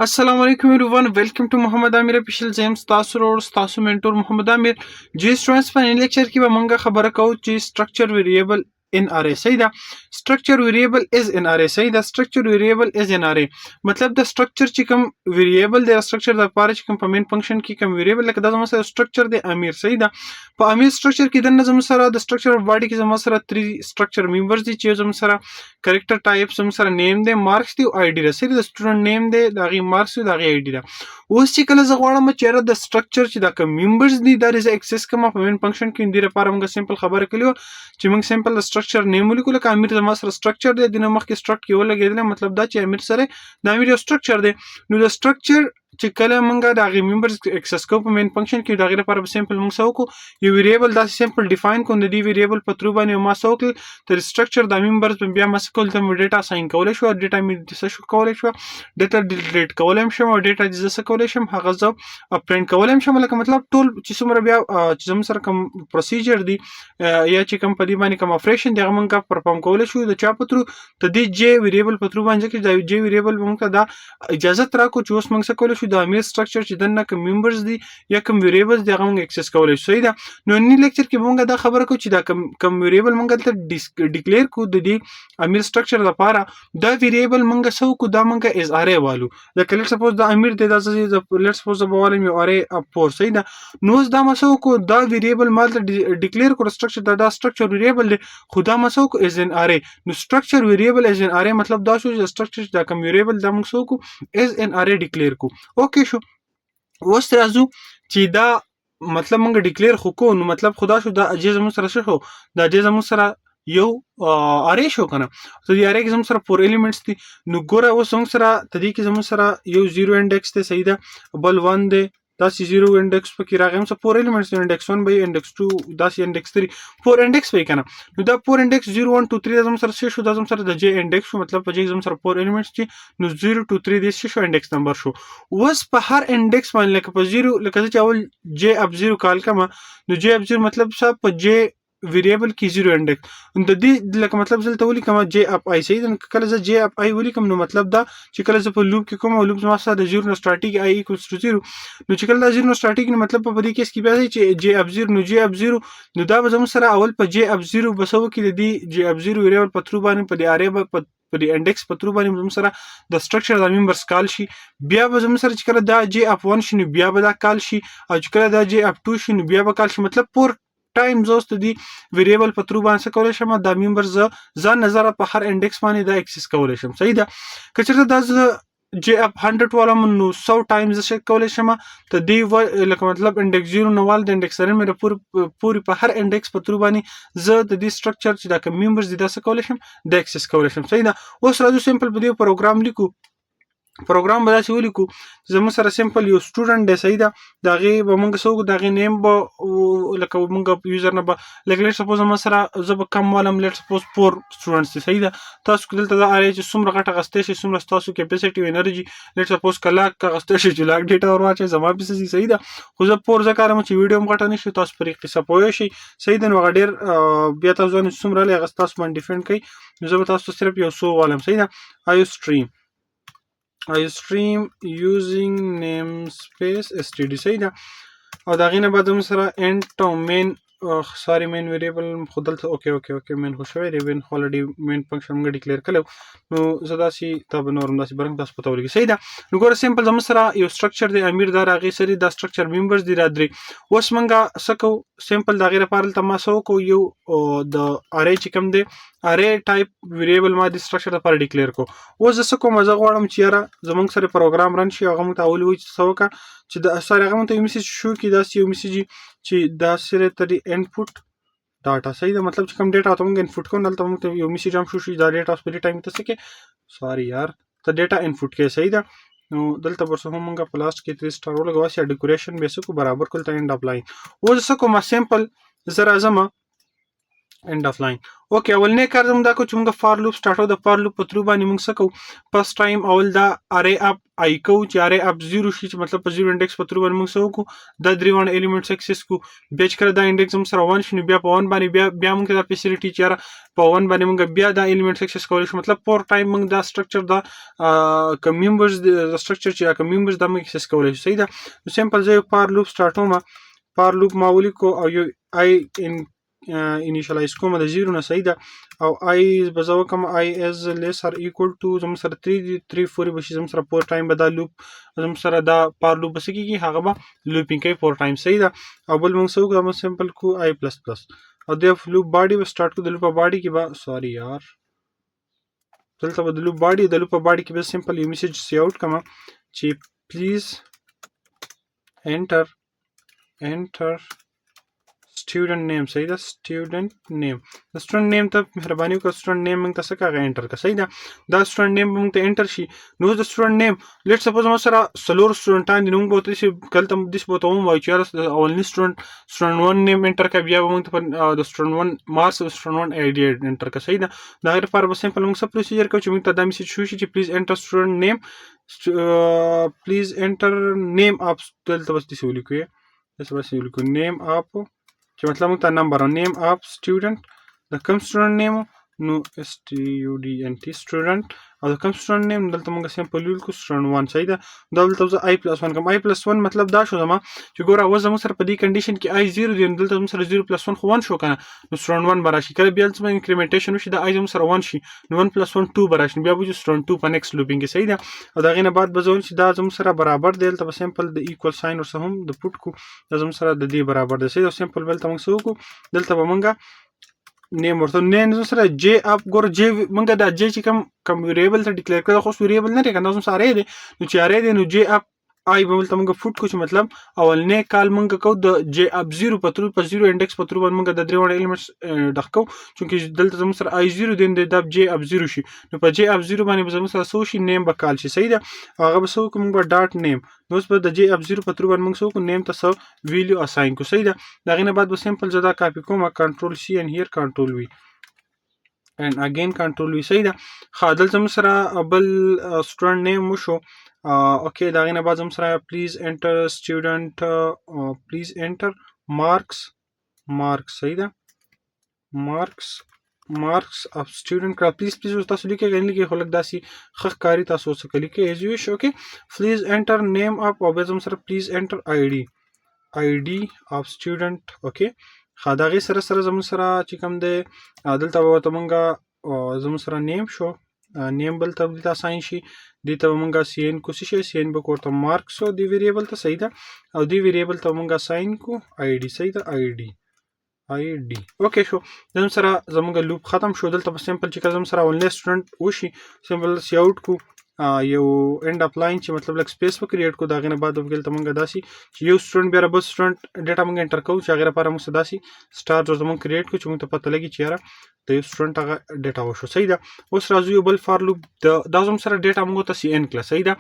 السلام علیکم everyone, welcome to Muhammad Amir official. زه یم ستاسو ورور، ستاسو mentor محمد امیر. جی students، په نن لیکچر کې به مونږه خبره کوو چې structure variable in array، صحیح ده؟ Structure variable as an array، صحیح ده؟ Structure variable as an array مطلب د structure چې کوم variable دی، structure د لپاره چې کوم په main function کې کوم variable، لکه دا زموږ سره structure دی امیر، صحیح ده؟ په امیر structure کې دننه زموږ سره د structure body کې زموږ سره 3 structure members دي چې زموږ سره character type، زموږ سره name دی، marks دی او ID ده، صحیح ده؟ Student name دی، د هغې marks دی، د هغې ID ده. اوس چې کله زه غواړم چې یاره د structure چې دا کوم members دي، دا زه access کوم په main function کې، دې لپاره موږ simple خبره کړې وه چې موږ simple د structure name ولیکو. لکه امیر زما سره structure دی، د مخکې struct کې ولګېدل، مطلب دا چې امیر سره د امیر یو structure دی. نو د structure چې کله موږ د هغې members access کوو په main function کې، د هغې لپاره به simple موږ څه وکړو؟ یو variable داسې simple define کوو. د دې variable په through باندې ما څه وکړل؟ تر structure د members بیا ما څه کول؟ ته مې data assign کولی شو، data مې څه شو کولی شو، data delete کولی هم شم او data چې زه څه کولی شم، هغه زه پرنټ کولی هم شم. لکه مطلب ټول چې څومره بیا چې زموږ سره کوم procedure دی یا چې کوم په دې باندې کوم operation دی، هغه موږ perform کولی شو. د چا په through؟ د دې j variable په through باندې، چې د j variable موږ ته دا اجازه راکړو چې اوس موږ څه کولی شو؟ د امیر structure چې دننه کوم members دي یا کوم variables دي، هغه موږ access کولی شو، صحیح ده؟ نو نن لیکچر کې موږ دا خبره کوو چې دا کوم variable موږ دلته declare کو د دې امیر structure لپاره، دا variable موږ څه وکړو؟ دا موږ as array والو. لکه let suppose دا امیر دی، دا let suppose به والم یو array of 4، صحیح ده؟ نو اوس دا ما څه وکړو؟ دا variable ما دلته declare کړو structure دا structure variable دی، خو دا ما څه وکړو؟ As an array. نو structure variable as an array مطلب دا شو چې structure دا کوم variable دا موږ څه وکړو؟ As an array declare کو. Okay شو. اوس راځو چې دا مطلب موږ declare خو کو، نو مطلب خو دا شو دا j زموږ سره شو، دا j زموږ سره یو array شو کنه؟ ته دې array کې زموږ سره four elements دي. نو ګوره، اوس زموږ سره ته دې کې زموږ سره یو zero index دی، صحیح ده؟ بل 1 دی، داسې zero index پکې راغی. هم څه four elements، index 1 به، index 2، داسې index 3، four index به کنه؟ نو دا four index 0 1 2 3 زموږ سره څه شو؟ دا زموږ سره د j index شو. مطلب په j زموږ سره four elements دي، نو 0 2 3 دې څه شو؟ Index number شو. اوس په هر index باندې، لکه په 0، لکه زه چې اول j of 0 call کما، نو j of 0 مطلب څه؟ په j variable کې 0 index د دې. لکه مطلب دلته ولیکم j of i، صحیح ده؟ کله زه j of i ولیکم، نو مطلب دا چې کله زه په loop کې کوم او loop زما سره د 0 نه سٹارټ کیږي، i equals to 0، نو چې کله دا 0 نه سٹارټ کیږي، نو مطلب په دې case کې بیا چې j of 0، نو j of 0، نو دا به زموږ سره اول په j of 0 بسو کې د دې j of 0 variable په through باندې په دې array په دې index په through باندې زموږ سره د structure د members call شي. بیا به زموږ سره چې کله دا j of 1 شي، نو بیا به دا call شي، او چې کله دا j of 2 شي، نو بیا به call شي. مطلب four times اوس د دې variable په through باندې څه کولی شم؟ دا member زه ځان نظر په هر index باندې دا access کولی شم، صحیح ده؟ که چېرته دا زه j of 100 والم، نو 100 times زه کولی شم ته دې لکه مطلب index 0 نه وال د index 7 مې پورې په هر index په through باندې زه د دې structure چې دا کوم members دي، دا څه کولی شم؟ دا access کولی شم، صحیح ده؟ اوس راځو، simple په دې پروګرام لیکو. پروګرام به داسې ولیکو، زموږ سره simple یو student دی، صحیح ده؟ د هغې به موږ څه وکړو؟ د هغې name به لکه موږ user نه به لکه let suppose ما سره زه به کم والم، let suppose four students دی، صحیح ده؟ تاسو که دلته دا array چې څومره غټه اخیستی شئ، څومره ستاسو capacity او energy، let suppose که لاک اخیستی شئ چې لاک data ور واچوئ، زما پسې ځي، صحیح ده؟ خو زه four ځکه کاروم چې ویډیو هم غټه نه شي، تاسو پرې قصه پوه شئ، صحیح ده؟ نو هغه ډېر بیا تاسو ځان څومره لري، هغه ستاسو باندې depend کوي. نو زه به تاسو ته صرف یو څو والم، صحیح ده؟ Iostream using namespace std، صحیح ده؟ او دا غینه بعد هم سره int او main، sorry، main variable خو دلته okay، main خو شوی دی، main خو already main function موږ declare کړو. نو زه داسې تا به نور داسې برنګ تاسو پته ولګي، صحیح ده؟ نو ګوره، simple زموږ سره یو structure دی امیر، دا راغی سری دا structure members دی را درې. اوس مونږه څه کوو؟ Simple د هغې لپاره دلته ما څه وکړو؟ یو د array چې کوم دی، array type variable ما د structure لپاره declare کو. اوس زه څه کوم؟ زه غواړم چې یاره زمونږ سره پروګرام run شي، هغه موږ ته اول وایي چې څه وکړه چې د سوري هغه موږ ته یو message شو کې داسې یو message چې دا سره ته د input data، صحیح ده؟ مطلب چې کوم data ته موږ input کوو، دلته موږ ته یو message هم شو چې دا data اوس په دې time ته څه کې، sorry یار، ته data input کې، صحیح ده؟ نو دلته ورسره هم موږ په last کې 3 star ولګوو چې decoration به څه کو برابر کول ته end of line. اوس څه کوم؟ Simple زه راځم. End of line. Okay، اولنې کار زموږ دا کو چې موږ for loop سٹارټو. د for loop په through باندې موږ څه کوو؟ First time اول دا array of i کو چې array of 0 شي، چې مطلب په 0 index په through باندې موږ څه وکړو؟ دا درې واړه elements access کو. بیا چې کله دا index موږ سره 1 شي، نو بیا په 1 باندې بیا موږ دا facility چې یاره په 1 باندې موږ بیا دا elements access کولی شو. مطلب four time موږ دا structure، دا کوم members د structure چې کوم members دا موږ access کولی شو، صحیح ده؟ نو simple زه یو for loop سٹارټوم. For loop ما ولیکو او یو i in initialize کوم د 0 نه، صحیح ده؟ او i به زه وکم i is less or equal to زموږ سره 3 دي، 3 4 به شي. زموږ سره four time به دا loop، زموږ سره دا for loop به څه کېږي؟ هغه به looping کوي four time، صحیح ده؟ او بل موږ څه وکړو؟ موږ simple کو i plus plus او د loop body به start کو. د loop body کې به، sorry یار، دلته به د loop body، د loop body کې به simple یو message cout کما چې please enter student name، صحیح ده؟ Student name، د student name ته مهرباني وکړه، student name موږ ته څه کاغه enter که، صحیح ده؟ دا student name موږ ته enter شي. نو د student name، let suppose ما سره څلور سټوډنټان دي، نو موږ به ورته داسې کله ته داسې به ورته هم وایو چې یاره د اولني student student 1 name enter که، بیا به موږ ته د student 1 marks او student 1 ID enter که، صحیح ده؟ د هغې لپاره به simple موږ څه procedure کوو چې موږ ته دا message شو شي چې please enter student name، please enter name of، دلته بس داسې ولیکو، داسې بس ولیکو name of، چې مطلب موږ ته number name of student، د کوم student name؟ نو S T U D N T student، او د کوم student name؟ دلته موږ simple ولیکو student 1، صحیح ده؟ دا دلته زه i plus 1 کوم. I plus 1 مطلب دا شو زما چې ګوره اوس زموږ سره په دې condition کې i 0 دی، نو دلته زموږ سره 0 plus 1 خو 1 شو کنه، نو student 1 به راشي. کله بیا زموږ incrementation وشي، دا i زموږ سره 1 شي، نو 1 plus 1 2 به راشي، بیا به student 2 په next looping کې، صحیح ده؟ او د هغې نه بعد به زه چې دا زموږ سره برابر دی، دلته به simple د equal sign ورسره هم د put کو، دا زموږ سره د دې برابر دی، صحیح ده؟ Simple بل ته موږ څه وکړو؟ دلته به موږ name ورته name زموږ سره j of، ګوره j موږ دا j چې کوم variable ته declare کړو، خو variable نه دی کنه، زموږ سره دی. نو چې array دی، نو j of i به دلته موږ put کو، چې مطلب اولنې call موږ کو د j of 0 په through، په 0 index په through باندې موږ د درې واړه elements ډک کو. چونکه دلته زموږ سره i 0 دی، د j of 0 شي، نو په j of 0 باندې به زموږ سره څه شي؟ Name به call شي، صحیح ده؟ هغه به څه وکړو؟ موږ به dot name. نو اوس به د j of 0 په through باندې موږ څه وکړو؟ Name ته څه value assign کو، صحیح ده؟ د هغې نه بعد به simple زه دا کاپي کوم، control C and here control V and again control V، صحیح ده؟ ښه، دلته موږ سره بل student name وشو. Okay، د هغې نه بعد زموږ سره please enter student، please enter marks، صحیح ده؟ Marks of student کړه. Please تاسو لیکئ که نه لیکئ، خو لږ داسې ښه ښکاري تاسو څه لیکئ، as you wish. Okay، please enter name of، او بیا زموږ سره please enter ID of student. Okay، ښه، د هغې سره سره زموږ سره چې کوم دی، دلته به ورته مونږ زموږ سره name شو، name بل ته دلته assign شي. دې ته به مونږ cin کو څه شي؟ Cin به ورته marks دی variable ته، صحیح ده؟ او دې variable ته مونږ assign کو ID، صحیح ده؟ ID. Okay شو، زموږ سره زموږ loop ختم شو. دلته په simple چې کله زموږ سره اولنی student وشي، simple cout کو یو end of line، چې مطلب لږ space به create کو. د هغې نه بعد به دلته مونږ داسې چې یو student بیا بل student data مونږ enter کوو، چې هغې لپاره موږ څه داسې star ورته مونږ create کو چې مونږ ته پته لګي چې یاره د یو student هغه data وشو، صحیح ده؟ اوس راځو یو بل for loop. د دا زموږ سره data مونږ ته cin کړه، صحیح ده؟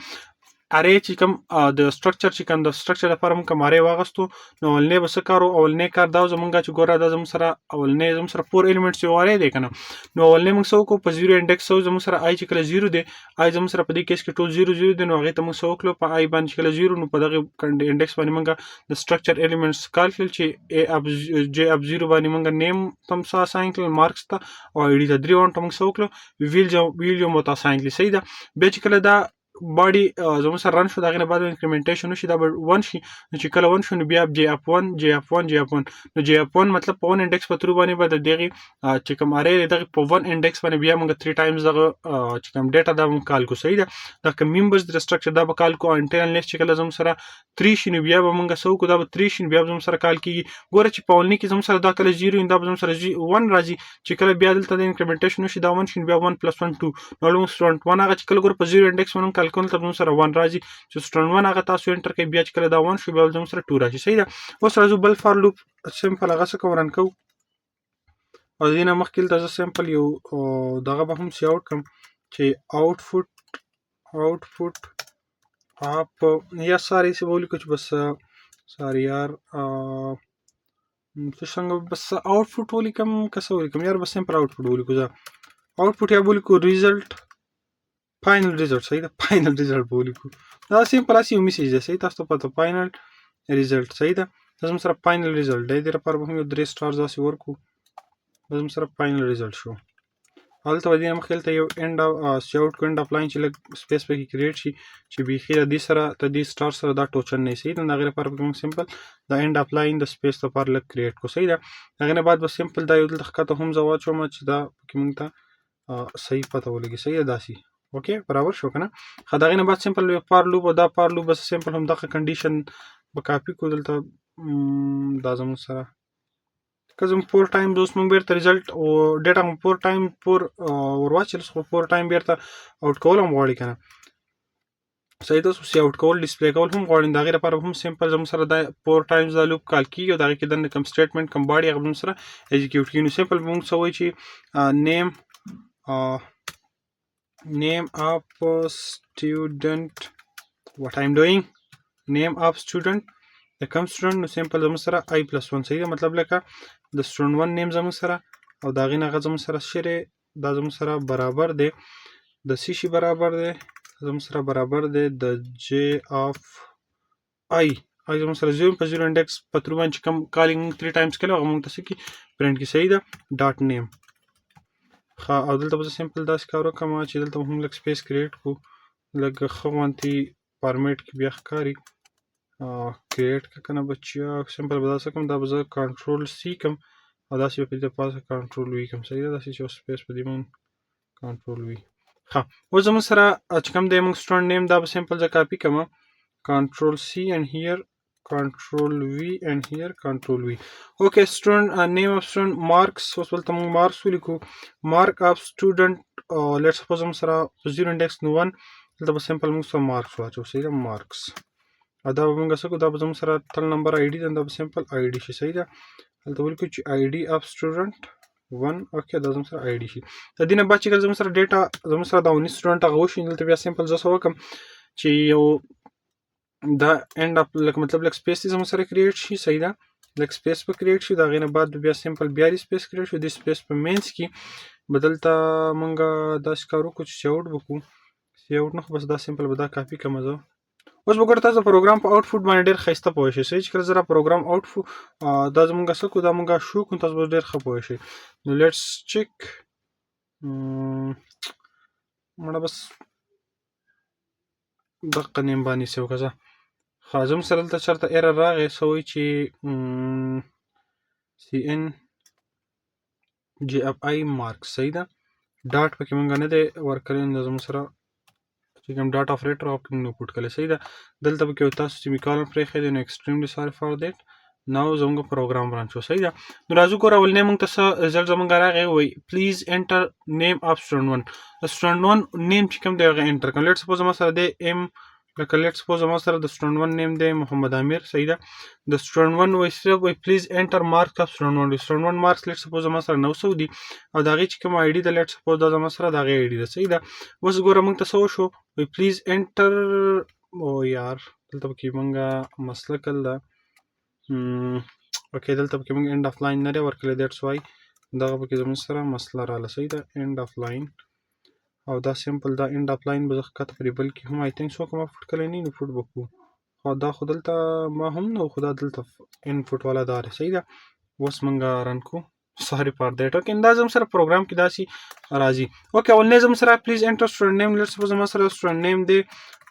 Array چې کوم د structure، چې کوم د structure لپاره موږ کوم array واغستو، نو اولنې به څه کارو؟ اولنې کار دا زمونږ چې ګوره دا زموږ سره اولنې زموږ سره four elements یو array دی کنه، نو اولنې موږ څه وکړو؟ په 0 index زموږ سره i چې کله 0 دی، i زموږ سره په دې case کې ټول 0 0 دی، نو هغې ته موږ څه وکړو؟ په i باندې چې کله 0، نو په دغه index باندې موږ د structure elements call کړل، چې a of j of 0 باندې موږ name ته څه assign کړل، marks ته او ID ته، درې واړو ته موږ څه وکړو؟ Value مو ته assign کړل، صحیح ده؟ بیا چې کله دا body زموږ سره run شو، د هغې نه بعد incrementation وشي، دا به 1 شي. نو چې کله 1 شو، نو بیا j of 1، j of 1، j of 1. نو j of 1 مطلب په 1 index په through باندې به د دغې چې کوم array دی، دغې په 1 index باندې بیا موږ 3 times دغه چې کوم data دا موږ call کو، صحیح ده؟ دا کوم members د structure دا به call کو until unless چې کله زموږ سره 3 شي، نو بیا به موږ څه وکړو؟ دا به 3 شي، نو بیا به زموږ سره call کیږي. ګوره چې په اولني کې زموږ سره دا کله 0، دا به زموږ سره 1 راځي. چې کله بیا دلته د incrementation وشي، دا 1 شي، نو بیا 1 plus 1 2. نو student 1 هغه چې کله ګوره په 0 index باندې call کوو، ته زموږ سره 1 راځي، چې student 1 هغه تاسو enter کوي. بیا چې کله دا 1 شو، بیا زموږ سره 2 راشي، صحیح ده؟ اوس راځو بل for loop. Simple هغه څه کوو؟ Run کوو. او د دې نه مخکې دلته زه simple یو دغه به هم cout کړم چې output of، یا sorry څه به ولیکو چې بس sorry یار، څه څنګه بس آوټپوټ ولیکم که څه ولیکم یار، بس سمپل آوټپوټ ولیکو. زه آوټپوټ یا ولیکو ریزلټ، فاینل ریزلټ، صحیح ده، فاینل ریزلټ به ولیکو. دا سمپل هسې یو میسج دی، صحیح، تاسو ته پته، فاینل ریزلټ، صحیح ده. دا زموږ سره فاینل ریزلټ دی. دې لپاره به هم یو درې سټارز داسې ورکړو. دا زموږ سره فاینل ریزلټ شو. هلته به دې نه مخکې دلته یو اند سی اوټ کو، اند اف لاین، چې لږ سپیس پکې کریټ شي چې بیخي د دې سره د دې سټار سره دا ټوچن نه، صحیح ده. د هغې لپاره پکې موږ سمپل د اند اف لاین د سپیس لپاره لږ کریټ کو، صحیح ده. هغې نه بعد به سمپل دا یو دلته ښکته هم زه واچوم چې دا پکې موږ ته صحیح پته ولګي، صحیح ده، داسې. اوکې، برابر شو که نه؟ ښه، د هغې نه بعد سمپل یو فار لوپ، او دا فار لوپ به سمپل هم دغه کنډیشن به کاپي کړو دلته. دا زموږ سره که زموږ فور ټایمز اوس موږ بیرته ریزلټ او ډیټا مو فور ټایم فور ورواچول، خو فور ټایم بیرته اوټ کول هم غواړي که نه؟ صحیح ده. اوس سی اوټ کول، ډیسپلی کول هم غواړي. د هغې لپاره هم سمپل زموږ سره دا فور ټایمز دا لوپ کال کیږي او د هغې کې دننه کوم سټیټمنټ، کوم باډي، هغه موږ سره ایگزیکیوټ کیږي. نو سمپل موږ څه وایو چې name of student، what I'm doing، name of student، د کوم سټوډنټ؟ نو سمپل زموږ سره i plus 1، صحیح ده. مطلب لکه د سټوډنټ 1 نیم زموږ سره او د هغې نه هغه زموږ سره شری، دا زموږ سره برابر دی د څه شي؟ برابر دی زموږ سره، برابر دی د j of i. I زموږ سره 0 په 0 انډیکس په ترو باندې چې کوم کالینګ موږ 3 ټایمز کړو، هغه موږ ته څه کي؟ پرنټ کی، صحیح ده، ډاټ نیم. ښه، او دلته به زه سمپل داسې کار وکړم چې دلته هم لږ سپیس کریټ کو، لږ ښه غوندې فارمیټ کې بیا ښکاري. کریټ که کنه بچیا؟ سمپل به داسې کوم، دا به زه کنټرول سی کوم او داسې به په دې پاسه کنټرول وی کوم، صحیح ده. داسې چې سپیس په دې مونږ کنټرول وی. ښه، اوس زموږ سره چې کوم دی موږ سټوډنټ نیم، دا به سمپل زه کاپي کوم، کنټرول سی and here control V and here control V. Okay, student name of student، marks. اوس دلته موږ marks ولیکو، mark of student. Let's suppose موږ سره 0 index نو 1، دلته به سمپل موږ سره مارکس واچو، صحیح ده، مارکس. او دا به موږ څه کوو؟ دا به زموږ سره تل نمبر آی ډي ده، دا به سمپل آی ډي شي، صحیح ده. دلته ولیکو چې آی ډي اف سټوډنټ 1. اوکې، دا زموږ سره آی ډي شي. د دې نه بعد چې کله زموږ سره ډیټا زموږ سره دا ونی سټوډنټ هغه وشي، دلته بیا سمپل زه څه وکم چې یو دا اند اپ لکه مطلب لک سپیس زموږ سره کریټ شي، صحیح ده. لک سپیس به کریټ شي، د هغې نه بعد بیا سمپل بیا دی سپیس کریټ شي. د سپیس په مینس کې به دلته مونږ داسې کار وکړو چې سی اوټ به کړو. سی اوټ نه خو بس دا سمپل به دا کاپي کړم زه. اوس به ګوره تاسو پروګرام په آوټپوټ باندې ډېر ښایسته پوه شئ، صحیح. چې کله زه پروګرام آوټپوټ دا زمونږ څه کو، دا مونږ شو کوم، تاسو به ډېر ښه پوه شئ. نو لیټس چیک. مړه بس دقه نیم باندې څه وکړه. ښه، زموږ سره دلته چېرته ایرر راغی، څه وایي چې سی ان جی اف آی مارک، صحیح ده. ډاټ پکې مونږ نه دی ورکړی، نو زموږ سره چې کوم ډاټ اپریټر هغه پکې مونږ پوټ کړی، صحیح ده. دلته پکې تاسو سیمیکالن پرېښی دی، نو ایکسټریملی ساري فار دیټ. نو زموږ پروګرام ران شو، صحیح ده. نو راځو ګوره اولنی مونږ ته څه ریزلټ زموږ راغی؟ وایي پلیز انټر نیم اف سټوډنټ 1. د سټوډنټ 1 نیم چې کوم دی هغه انټر کړم. لیټ سپوز زما سره دی ایم، لکه لیټ سپوز زما سره د سټوډنټ 1 نیم دی محمد امیر، صحیح ده. د سټوډنټ 1 وایي صرف وایي پلیز انټر مارکس اف سټوډنټ 1. سټوډنټ 1 مارکس لیټ سپوز زما سره 900 دي او د هغې چې کوم آی ډي ده، لیټ سپوز دا زما سره د هغې آی ډي ده، صحیح ده. اوس ګوره مونږ ته څه وشو؟ وایي پلیز انټر، او یار دلته پکې مونږ مسله کړل ده. اوکې، دلته پکې مونږ اند اف لاین نه دی ورکړی، دیټس وای دغه پکې زموږ سره مسله راله، صحیح ده. اند اف لاین او دا سمپل دا اند اف لاین به زه ښکته پرې بل کې هم آی تھنک سو کوم فوټ کلی نه، نو فوټ به کړو. خو دا خو دلته ما هم نه، خو دا دلته ان فوټ والا دا دی، صحیح ده. اوس مونږ رن کو، سوري فار دیټ. اوکې، دا زموږ سره پروګرام کې داسې راځي. اوکې، اولنی زموږ سره پلیز انټر سټوډنټ نیم. لیټس سپوز زما سره سټوډنټ نیم دی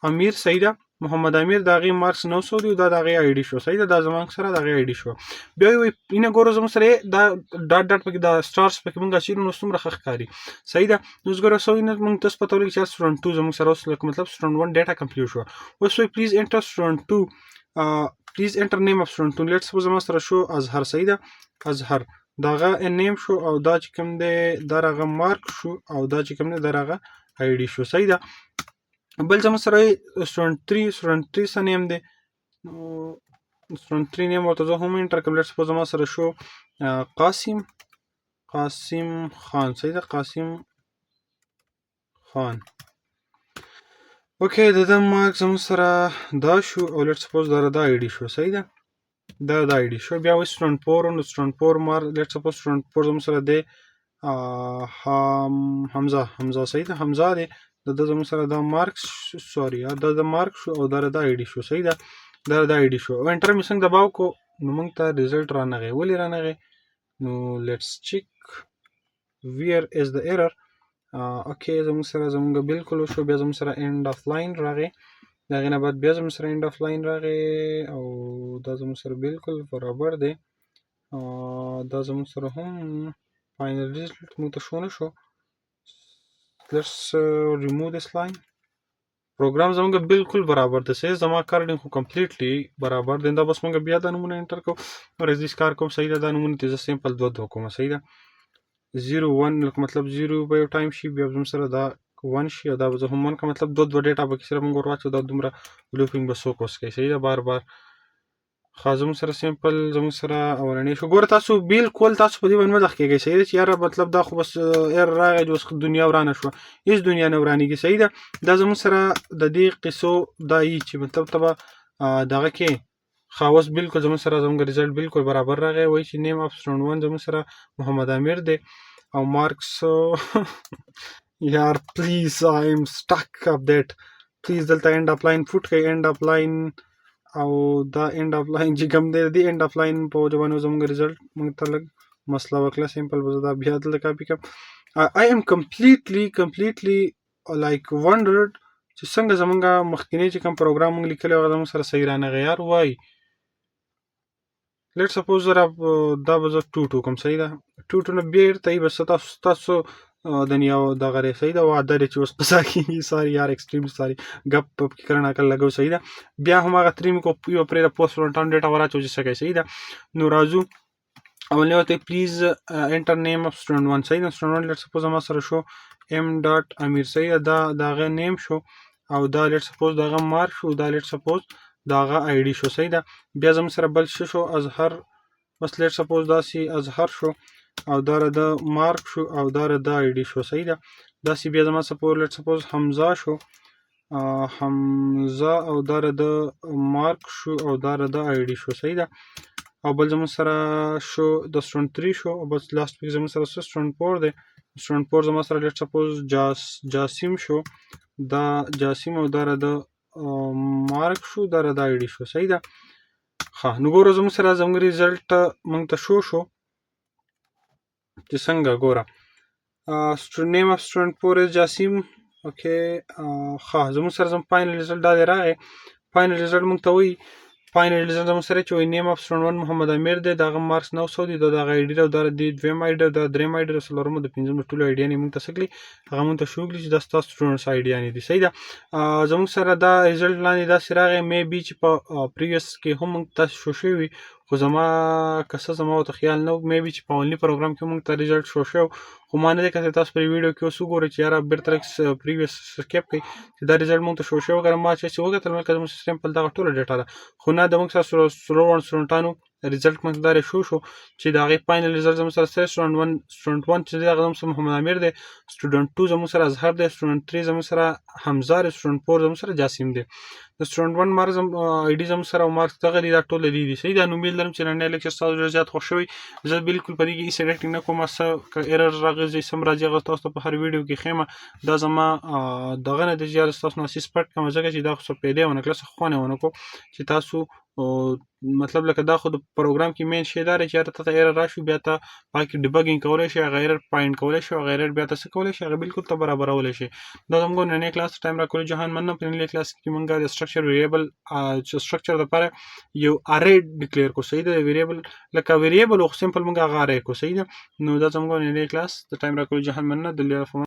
امیر، صحیح ده، محمد امیر. د هغې مارکس 900 دی او دا د هغې آی ډي شو، صحیح ده. دا زموږ سره د هغې آی ډي شو. بیا یې وایي اینه ګوره زموږ سره دا ډاټ ډاټ پکې دا سټارز پکې مونږ اچولو، نو څومره ښه ښکاري، صحیح ده. نو اوس ګوره څه وایي، مونږ ته پته ولګي چې سټوډنټ 2 زموږ سره اوس لکه مطلب سټوډنټ 1 ډیټا کمپلیټ شو. اوس وایي پلیز انټر سټوډنټ 2، پلیز انټر نیم اف سټوډنټ 2. لیټ سپوز زما سره شو اظهر، صحیح ده. اظهر دغه نیم شو او دا چې کوم دی دا راغه مارک شو او دا چې کوم دی دا راغه آی ډي شو، صحیح ده. بل زموږ سره سټوډنټ 3، سټوډنټ 3 څه نیم دی؟ نو سټوډنټ 3 نیم ورته زه هم انټر کوم. لیټ سپوز زما سره شو قاسم، قاسم خان، صحیح ده، قاسم خان. اوکې، د ده مارک زموږ سره دا شو او لیټ سپوز دا دا آی ډي شو، صحیح ده. دا د آی ډي شو. بیا وایي سټوډنټ فور، نو سټوډنټ فور مار لیټ سپوز سټوډنټ فور زموږ سره دی حمزه، حمزه صحیح ده، حمزه دی. د ده زموږ سره دا مارکس، سوري دا د مارک شو او دا د آی ډي شو، صحیح ده، دا د آی ډي شو. او انټر مې څنګه دباو کو، نو موږ ته ریزلټ رانغی. ولې رانغی؟ نو لیټس چیک ویر از د ایرر. اوکې زموږ سره زموږ بالکل وشو. بیا زموږ سره اند اف لاین راغی، د هغې نه بعد بیا زموږ سره اند اف لاین راغی او دا زموږ سره بالکل برابر دی. دا زموږ سره هم فاینل ریزلټ موږ ته شو نه شو. Let's remove this line. پروګرام زموږ بالکل برابر دی، صحیح، زما کارډینګ خو کمپلیټلی برابر دی. دا بس موږ بیا دا نمونه انټر کوو، ورځ کار کوم، صحیح ده. دا نمونه ته زه سمپل دوه دوه کوم، صحیح ده. 0 1 لکه مطلب 0 به یو ټایم شي، بیا زموږ سره دا 1 شي او دا به زه هم 1 کوم، مطلب دوه دوه ډیټا به کې سره موږ ورواچو. دا دومره لوپینګ به څوک اوس کوي، صحیح ده، بار بار. ښه زموږ سره سمپل زموږ سره اولنی شو. ګوره تاسو بالکل تاسو په دې باندې مه دخکېږئ، صحیح ده، چې یاره مطلب دا خو بس ایر راغی چې اوس دنیا ورانه شوه. هېڅ دنیا نه ورانېږي، صحیح ده. دا زموږ سره د دې قصو دا یي چې مطلب ته به دغه کې. ښه اوس بالکل زموږ سره زموږ ریزلټ بالکل برابر راغی. وایي چې نیم اف سټوډنټ 1 زموږ سره محمد امیر دی او مارکس یار پلیز آی ایم سټک اپډیټ پلیز. دلته اند اف لاین فوټ کوي، اند اف لاین او دا اند اف لاین چې کوم دی، د دې اند اف لاین په وجه باندې زموږ ریزلټ موږ ته لږ مسله وکړه. سمپل به زه دا بیا دلته کاپي کړم. آی ایم کمپلیټلی لایک ونډرډ چې څنګه زمونږ مخکینی چې کوم پروګرام موږ لیکلی هغه زموږ سره صحیح رانغی. یار وای لیټ سپوز زه دا به زه 2 2 کوم، صحیح ده، 2 2 نه بیرته یې بس تاسو دنیا دغه دی، صحیح ده، وعده دی چې اوس قضا کېږي. ساري یار ایکسټریم ساري ګپ پپ کې کرنه کل لګو، صحیح ده. بیا هم هغه ترې مې کو یو پرې د پوسټ فرنټ ډیټا وراچو چې څه کوي، صحیح ده. نو راځو اولنی ورته پلیز انټر نیم اف سټوډنټ 1، صحیح ده. سټوډنټ 1 لیټ سپوز ما سره شو ایم ډاټ امیر، صحیح ده، دا د هغه نیم شو او دا لیټ سپوز د هغه مارک شو، دا لیټ سپوز د هغه آی ډي شو، صحیح ده. بیا زموږ سره بل څه شو، اظهر، بس لیټ سپوز داسې اظهر شو او دا د مارک شو او دا د آی ډي شو، صحیح ده. داسې بیا زما سپوز لیټ سپوز حمزه شو، حمزه او دا د مارک شو او دا د آی ډي شو، صحیح ده. او بل زموږ سره شو د سټوډنټ 3 شو او بس لاست پکې زموږ سره څه سټوډنټ 4 دی. سټوډنټ 4 زما سره لیټ سپوز جاسیم شو، دا جاسیم او دا د مارک شو، دا د آی ډي شو، صحیح ده. ښه نو ګوره زموږ سره زموږ ریزلټ موږ ته شو شو چې څنګه ګوره نیم اف سټوډنټ 4 از جاسیم. اوکې ښه زموږ سره زموږ فاینل ریزلټ دا دی راغی. فاینل ریزلټ موږ ته وایي، فاینل ریزلټ زموږ سره چې وایي نیم اف سټوډنټ 1 محمد امیر دی، د هغه مارکس 900 دی، دا د هغه آی ډي ده او دا د دې دویم آی ډي ده، دا دریم آی ډي ده، څلورم د پنځم د ټولو آی ډیانې موږ ته څه کړي، هغه موږ ته شو کړي چې دا ستاسو سټوډنټس آی ډیانې دي، صحیح ده. زموږ سره دا ریزلټ لاندې داسې راغی، مې بي چې په پریویس کې هم موږ تاسو شو شوي وي، خو زما که څه زما ورته خیال نه و، مې بي چې په اولني پروګرام کې موږ ته ریزلټ شو شوی، خو ما نه دی کتلی. تاسو په ویډیو کې اوس وګورئ چې یاره بېرته لږ پریویس سکیپ کړئ چې دا ریزلټ موږ ته شو شوی. اګر ما چې هسې وکتل مې زموږ سیستم په دغه ټوله ډیټا ده، خو نه د موږ سره څلور واړه سټوډنټانو ریزلټ موږ ته دا شو شو چې د هغې فاینل ریزلټ زموږ سره سره سټوډنټ 1، سټوډنټ 1 چې دی هغه زموږ سره محمد امیر دی، سټوډنټ 2 زموږ سره اظهر دی، سټوډنټ 3 زموږ سره حمزه دی، سټوډنټ 4 زموږ سره جاسم دی. د سټوډنټ 1 مارک آی ډي زموږ سره او مارکس دغه دي، دا ټول دي دي، صحیح ده. نو امید لرم چې نننی لیکچر ستاسو ډېر زیات خوښ شوی. زه بالکل په دې کې هېڅ ایډیټینګ نه کوم، څه که ایرر راغلی سم راځي هغه تاسو ته په هر ویډیو کې ښیم. دا زما دغه نه دی چې یاره ستاسو نه څیز پټ کړم، ځکه چې دا خو څه پیدا ونه کړه، څه خوند یې ونه کړو چې تاسو مطلب لکه دا خو د پروګرام کې مین شی دا دی چې یاره ته ایرر راشي بیا ته پاکې ډیبګینګ کولی شي، هغه ایرر پاینټ کولی شي، هغه ایرر بیا ته څه کولی شي، هغه بالکل ته برابرولی شي. دا زموږ نننی کلاس ټایم راکولو جهان مننه. په ننني کلاس کې موږ د سټرکچر ویریبل سټرکچر دپاره یو ارې ډیکلیر کو، صحیح ده. ویریبل لکه ویریبل خو سمپل موږ هغه ارې کو، صحیح ده. نو دا زموږ نننی کلاس د ټایم راکولو جهان مننه. د